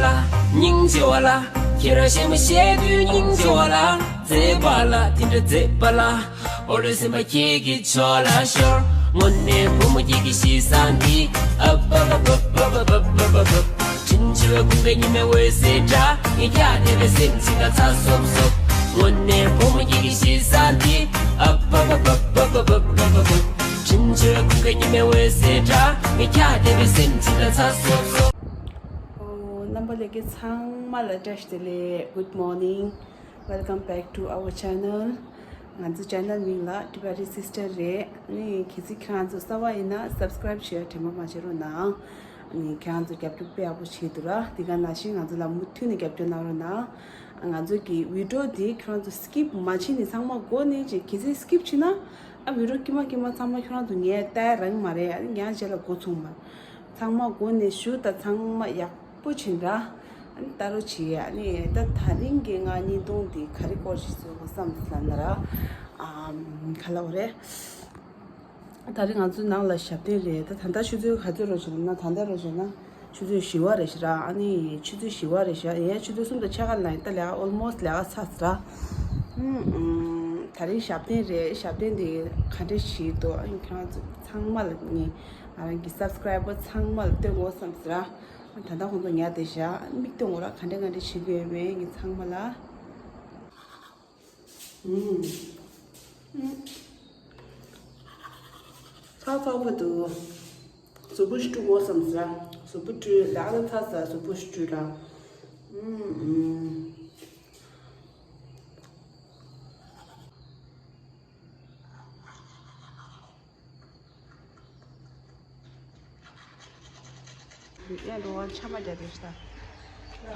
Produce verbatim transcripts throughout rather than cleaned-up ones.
ལ། སྙིང་རྗེ་བ་ལ། ཁྱེད་རང་ཞེ་མ་ཞེ་དུས་སྙིང་རྗེ་བ་ལ། མཛེས་པ་ལ་དེ་འདྲ་མཛེས་པ་ལ། ཨོ་རེ་སེམས་པ་ཁྱེད་ཀྱི་ཕྱོགས་ལ་ཤོར། དངོས་གནས་བུ་མོ་ཁྱེད་ཀྱི་གཤིས་བཟང་འདི། ཨ་པ་པ་པ། བྲིན་ཆུ་བའི་ཁུང་པའི་ཉི་མའི་འོད་ཟེར་འདྲ། ངའི་ཁྱག་ལྟེ་བའི་སེམས་ཅིག་ལ་ཚ་སོབ་སོབ། དངོས་གནས་བུ་མོ་ཁྱེད་ཀྱི་གཤིས་བཟང་འདི། ཨ་པ་པ་པ། བྲིན་ཆུ་བའི་ཁུང་པའི་ཉི་མའི་འོད་ཟེར་འདྲ། ངའི་ཁྱག་ལྟེ་བའི་སེམས་ཅིག་ལ་ཚ་སོབ་སོབ། ཨོ། རྣམ་པ་ལྷན་རྒྱས་ཚང་མ་ལ་བཀྲ་ཤིས་བདེ་ལེགས། Good morning. Welcome back to our channel. ང་ཚོ་channel མིང་ལ་Tibetan Sister རེད། ཨ་ནི་གལ་སྲིད་ཁྱེད་རང་ཚོ་གསར་པ་ཡིན་ན་subscribe བྱེད་ཡ་དྲན་པ་མ་བརྗེད་རོགས་གནང་། ཨ་ནི་ཁྱེད་རང་ཚོ་རྒྱབ་སྐྱོར་དཔེ་ཡག་པོ་བྱེད་འདུག་ར། དེ་ག་ནང་བཞིན་ང་ཚོ་ལ་མུ་མཐུད་ནས་རྒྱབ་སྐྱོར་གནང་རོགས་གནང་། ང་ཚོ་གི་video འདི་ཁྱེད་རང་ཚོ་skip མ་བྱེད་ནི། ཚང་མ་མགོ་ནས་ཅིག་གལ་སྲིད་skip བྱེད་ན། ཨ། video དཀྱུས་མ་དཀྱུས་མ་ཚང་མ་ཁྱེད་རང་ཚོ་ངས་ལྟ་ཡ་རག་གི་མ་རེད། ཨ་ནི་ངས་རྗེས་ལ་མགོ་ཚུགས་མ། ཚང་མ་མགོ་ནས་ཞུ་དང་། ཚང་མ་ཡག་པོ་བྱེད་ར། ཨ་ནི་ལྟ་རོགས་བྱེད། ཨ་ནི་ད་དེ་རིང་གི་ང་བརྙན་ཐུང་འདི་ག་རེ་སྐོར་ཞིག་བཟོ་དགོས་བསམ་ཟེར་ན་ར། ཨམ། ག་ལབ་དགོས་རེད། དེ་རིང་ང་ཚོའི་ནང་ལ་ཞབས་བརྟན་རེད། ད་ད་ལྟ་ཆུ་ཚོད་ག་ཚོད་རེད་ཟེར་ན། ད་ལྟ་རེད་ཟེར་ན་ཆུ་ཚོད་བཞི་པ་རེད་ཤག་ར། ཨ་ནི་ཆུ་ཚོད་བཞི་པ་རེད་ཤག་ཡ། ཆུ་ཚོད་གསུམ་དང་ཕྱེད་ཀ་ལ་ཡིན། ད་ལས་ཀ་almost ལས་ཀ་ཚར་ཟེར་ར། ཨུམ། དེ་རིང་ཞབས་བརྟན་རེད། ཞབས་བརྟན་དེ་ག་འདྲ་ཞིག་འདུག་ཨ་ནི་ཁྱེད་རང་ཚོ་ཚང་མ་ལ། ངས་ང་རང་གི་subscriber ཚང་མ་ལ་སྟོན་དགོས་བསམ་ཟེར་ར། ད་ལྟ་ཁོང་ཚོ་ཉལ་བསྡད་ཤག་མིག་སྟོན་དགོས་ར། ག་འདྲ་ག་འདྲ་བྱེད་དགོས་མེད། ངས་ཚང་མ་ལ། ཨུམ། ཨུམ། ཚ་ཚ་པོ་འདུག་གཟུགས་པོ་ཞིག་བཀྲུ་དགོས་བསམ་ཟེར། གཟུགས་པོ་བཀྲུས། ལས་ཀ་ཚར་ཟེར། གཟུགས་པོ་ཞིག་བཀྲུས་ར། ཨུམ། ཨུམ། ཡ། འགྲོ་བ་ཆམ་པ་རྒྱག་དེ་ཤི་ད། ཨ།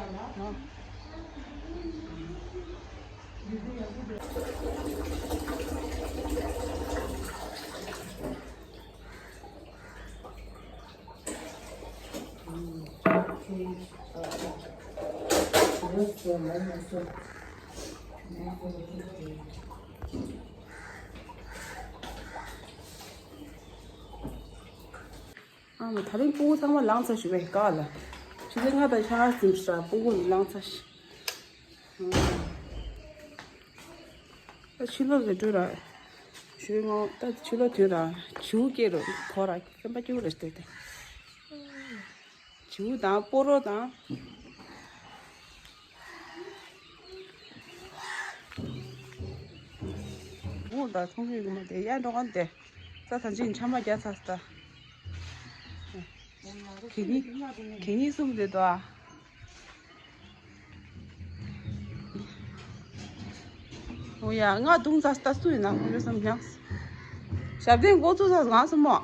ཨ་མ། དེ་རིང་སྤུ་གུ་ཚང་མ་ལངས་ཚར་ཞུ་བའི་སྐབས་ལ། ཆུ་ཚོད་ལྔ་དང་ཕྱེད་ཀ་ཙམ་ཞིག་ར་སྤུ་གུ་ལངས་ཚར་ཤག་ད་ཕྱི་ལོགས་ལ་འགྲོ་ར། ཞོགས་སྔ་ད་ཕྱི་ལོགས་ཐོན་ར། བྱིའུ་སྐྱེས་རོ་གོ་ར། སེམས་པ་སྐྱིད་པོ་རེད་ཤག་དེ་དེ། བྱིའུ་དང་སྤོ་རོ་དང་། འོ་ད་ཚོང་ཁང་གི་མ་དེ་ཡར་འགྲོ་ག་དེ། ས་ཐམས་ཅད་ཆམ་པ་བརྒྱབ་ཚར་སོང་ད། གད་སྙིགས་གད་སྙིགས་གསུམ་དེ་དོ། འོ་ཡ། ང་བརྡུངས་ཚར་སོང་ད། སུ་ཡིན་ན་ཁོ་ཚོ་བསམ་ཀྱང་། ཞབས་བརྟན་འགོ་བཙུགས་ཚར་སོང་ང་སུ་མོ།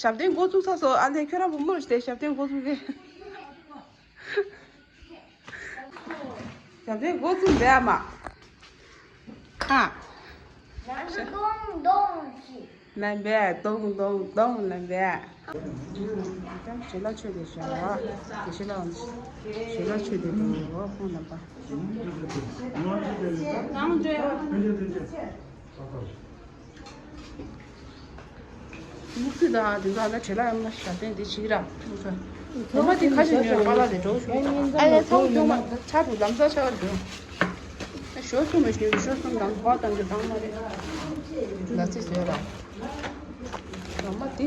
ཞབས་བརྟན་འགོ་བཙུགས་ཚར་སོང་། ཨ་ལས། ཁྱོད་རང་བུ་མོ་རེད་དེ། ཞབས་བརྟན་འགོ་བཙུགས་ཀྱི། ཞབས་བརྟན་འགོ་བཙུགས་འདི་ཨ་མ། ཨ། རྣམ་པས་ཏོང་ཏོང་ཏོང་རྣམ་པས། ད་ཞལ་ལག་མཆོད་དེ་ཞོག་དགེ་བཤེས་ལགས་ཞལ་ལག་མཆོད་དེ་འདུག་ཁོང་རྣམ་པ། མུ་ཁྱུད་དང་དེ་ཚོ་ཨ་ན་བྲེལ་ལ་ཡང་ན་ཞབས་བརྟན་དེ་བྱེད་ར། ལོ་མ་དེ་ཁ་ཞིག་ཉོས་པ་ལ་དེ་འགྲོ་ཞུ། ཨ་ཡ་ཚ་བོ་ཉོ་མ་ཆ་དུ་ལམ་ས་ཆ་བར་འགྲོ། ཞོ་སུ་མ་ཞུ་ཞོ་སུ་དང་ཧོ་དང་གི་དང་མ་རེད། ལ་ཚིག་ཟོས་ར། ལོ་མ་དེ།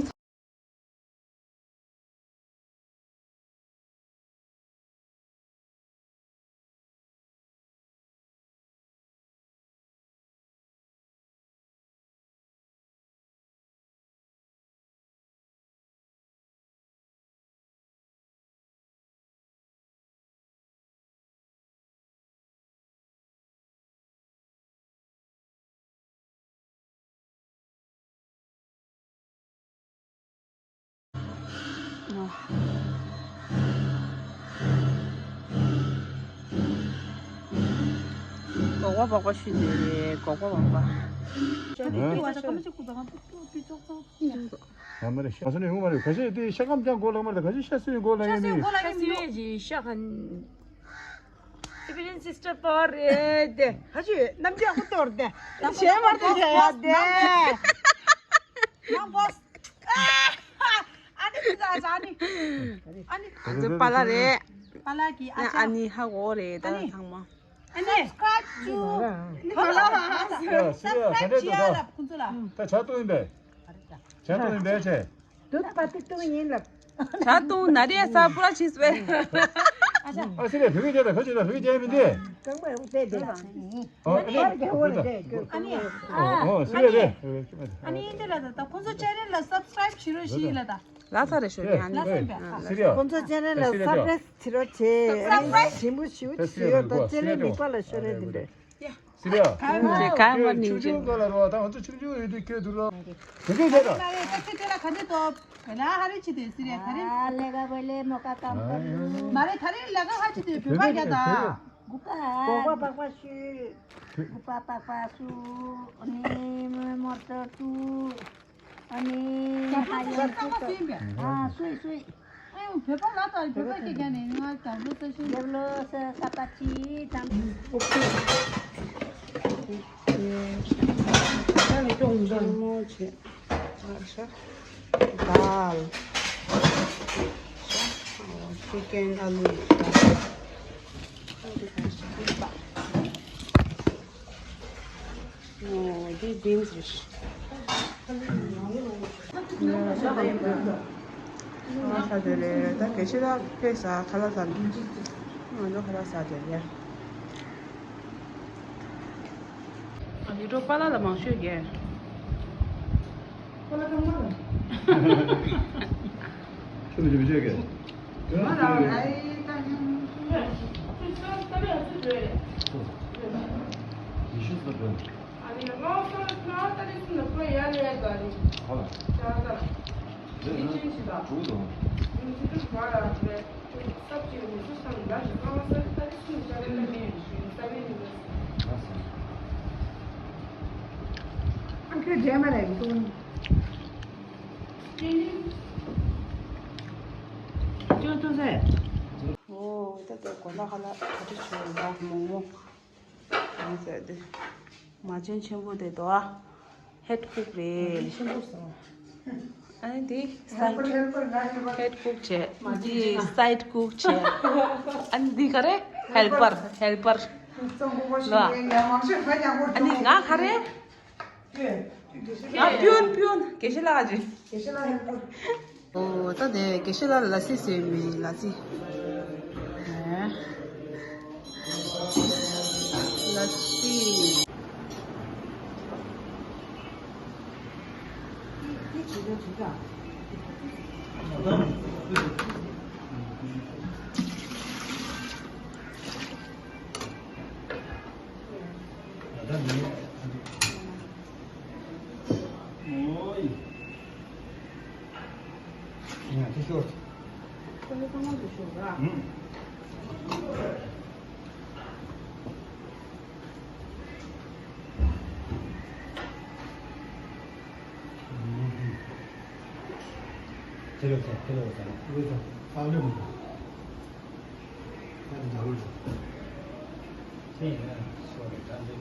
སྒོག་པ་སྦག་པ་ཤི་ནས་རེད། སྒོག་པ་སྦག་པ། ཡང་མ་རེད། ཤ་ཟ་ནས་ཡོང་མ་རེད། ག་ཤེད་དེ་ཤ་སྐམ་ཀྱང་གོ་ལ་མ་རེད། ག་ཤེད་ཤ་སུ་ཡིན་གོ་ལ་ཡིན་མི། ཤ་སུ་ཡིན་གོ་ལ་ཡིན་མི། ཤ་ཁན། Tibetan Sister པར་རེད་དེ། ཧ་ཅུ་རྣམ་ཅག་ཧུ་ཏོར་དེ། ཞེ་མར་དེ་ཞེ་ཡ་དེ། ནང་བོས། ཨ་ནི་ཁུ་ཟ་ཟ་ནི། ཨ་ནི། ང་ཚོ་པཱ་ལགས་རེད། པཱ་ལགས་ཀྱི་ཨ་ཅག་ཨ་ནི་ཧ་གོ་རེད་ད། ཨ་ནི་ཚང་མ། ཨ་ནི་subscribe to། ཡ་སི་རི་ཡ་ག་འདྲས་འདུག་ད། ཁོང་ཚོ་ལ། ད་ཇ་བཏུང་ཡིན་པས། ཇ་བཏུང་ཡིན་པས་ཆེ། དུ་པ་ཏི་ཏུ་ཡིན་ལབ། ཇ་བཏུང་ན་རེ་ས་པུ་ར་ཆིས་པས། ཨ་སི་རི་ཡ་བོད་སྐད་རྒྱག་ད། ཁ་ཅིག་ད་བོད་སྐད་རྒྱག་མི་འདི། ཀང་པ་ཡོང་ཏེ་དེ་ལ། ཨོ་ཨ་ནི། ཨོ་ཨོ་སི་རི་ཡ་རེད། ཨ་ནི་འདི་ལ་ད་ད་ཁོང་ཚོ་ཅེ་ནལ་ལ་subscribe བྱེད་རོགས་ཞིག་ལ་ད། ལ་ས་རེ་ཤོད་ཀྱི་ཨ་ནི། ལ་ས་ཡིན་པས། ཨ་སི་རི་ཡ། ཁོང་ཚོ་ཅེ་ནལ་ལ་subscribe བྱེད་རོགས་བྱེད། ཨ་ནི་ཞིམ་པོ་ཞིམ་པོ་ཞིག་ཡོད་ད། ཅེ་ནལ་མིག་པ་ལ་ཤོད་རེད་འདི་འདྲས། སི་རི་ཡ། ཁྱོད་ཆུང་ཆུང་སྐབས་ལ་རོ། ད་ང་ཚོ་ཆུང་ཆུང་ཡོད་དུས་ཁྱོད་འདུག་རོ། དེ་འདྲས་བྱས་ད། མ་རེད་ད། ཁྱོད་དེ་ལ་ག་འདྲས་འདུག་ལ་ཧ་རི་ཆི་དེ་སི་རི་ཡ་ག་རེ། ལས་ཀ་བོ་ལས་མོ་ཀ་ཀམ་ཀམ། མ་རེད་ད་རེས་ལས་ཀ་ཧ་ཆི་དེ་བོད་པ་རྒྱ་ད། གུ་པ། གོ་པ་པག་པ་ཤུ། གུ་པ་པག་པ་ཤུ། ཨ་ནི་མོ་ཏོ་ཏུ། ཨ་ནི་ཧ་ཡང་ཏུ་ཏོ། ཨ་སུའི་སུའི། ཨ་ཡོ་བོད་པ་ལ་ད་བོད་པ་སྐད་རྒྱག་ནས་ང་དང་པོ་ས་ཤིང་། རྒྱབ་ལོ་ས་ས་པ་ཆི་དང་། ཨོ་ཁེ། ད་ནི་ཀྱོང་ཀྱོང་མོ་ཆེ། ཨ་ཤ། དཱལ། ཤ། ཨོ་ཅི་ཀན་ཨ་ལུ། ཤ། ཨོ་འདི་བིན་སི་རེད། ཨ་ཤ་དེ་ལས་ད་དགེ་བཤེས་ལགས་ཕེབས་ས། ཁ་ལག་ཟ། ང་ཚོ་ཁ་ལག་ཟ་དེ་ལས། ཨ་ཡུ་ཊུབ་པཱ་ལགས་ལ་མང་ཤོས་རྒྱལ། པཱ་ལགས་ཚང་མ་ལ། ཁྱོད་ཀྱིས་མི་བྱེད་ཀྱི། ང་ལ་ཨའི་ད་ཉམས། ཉི་ཤུ་ཙམ་རེད། ཨ་ནི་ང་ཚོ་ང་ད་རེས་སུ་ནི་ཁོ་ཡ་ལས་ད་རེས། ཧ་ལ། ཅག་ད། ཡིན་ཅིན་ཞིག་ད། དྲུག་དང་། ཉི་ཤུ་དྲུག་མ་ར་རེད། སབ་ཅིག་མི་ཚོ་སང་ད་ཞིག་ང་ཚོ་ད་རེས་སུ་ནི་ཅག་ད་ལས་ཡིན་ཞུ་ས་བའི་ནི། ཨ་ཁྱོད་རྗེས་མ་རེད་འདུག་ཅོ་ཅོ་ཟེར། ཨོ་ད་ལྟ་གོ་ལ་ཧ་ལ་ཁ་ཁྲི་ཆུ་ལ་མོག་མོག་ཨ་ཟེར་ཏེ། མ་བྱན་ཆེན་པོ་དེ་དོ་ཨ། ཧེད་ཀུག་རེད། ཆེན་པོ་སོང་། ཨ་ནི་དེ་སའིད་ཧེད་ཀུག་བྱས། དེ་སའིད་ཀུག་བྱས། ཨ་ནི་དེ་ག་རེ། ཧེལ་པར། ཧེལ་པར་ལ། ཨ་ནི་ང་ག་རེ། ང་སྤུན་སྤུན་དགེ་བཤེས་ལགས་ཀྱི། དགེ་བཤེས་ལགས་ཧེལ་པར། ཨོ་ད་དེ་དགེ་བཤེས་ལགས་ལ་སི་བཟོས་མི་ལ་སི། ལ་སི། ཨོའི། ཡ་དེ་ཤོར། ཁོ་ཚོ་ཚང་མ་དེ་ཤོར་ར། ཨུམ། དེ་ལོ་ཚ་དེ་ལོ་ཚ་ལོ་ཚ་ཨ་ལོ་མི་འདུག་ད་དེ་འདྲ་བོ་རེད། དེ་ཡིན་ན་ཤོར་རེད་ད་འདི།